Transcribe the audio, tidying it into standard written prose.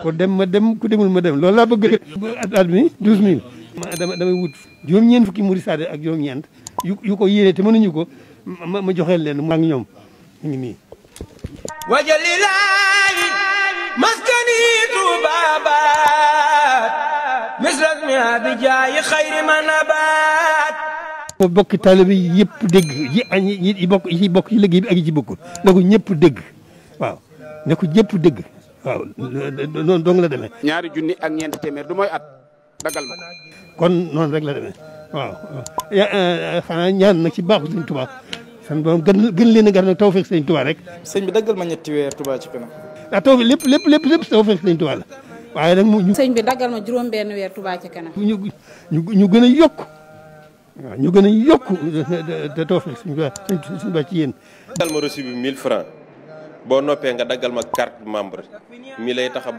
ko dem ma dem ku demul ma dem loolu laa bëgg at mi 12000 damay wut juróom-ñeent fukki murid saade ak juróom-ñeent yu ko yéene te mënuñu ko ma joxeel leen ak ñoom ñu ngi nii wajalilaahi maskani tubabat misrasmi abijaayi xayri manabat ko bokki taalibe yi yëpp dégg yi bokk ci liggéey bi ak yi ci bokkul na ko ñëpp dégg waaw ne ko ñëpp dégg waaw noonu dong la demee. ñaari junni ak ñeenti téeméer du mooy at dagal ma. kon noonu rek la demee waaw xanaa ñaan nag ci baaxu Sëñ Tuubaa san borom gën leen a gar nag tawfeex Sëñ Tuubaa rek. sëñ bi daggal ma ñetti weer Touba ci kanam. ndax taw bi lépp tawfeex Sëñ Tuubaa la waaye nag mu. sëñ bi daggal ma juróom-benn weer Touba ci kanam. ñu gën a yokk waaw ñu gën a yokk te tawfeex Sëñ Tuubaa ci yéen. daggal ma reçu bi 1000 francs boo noppee nga daggal ma carte membre mi lay tax a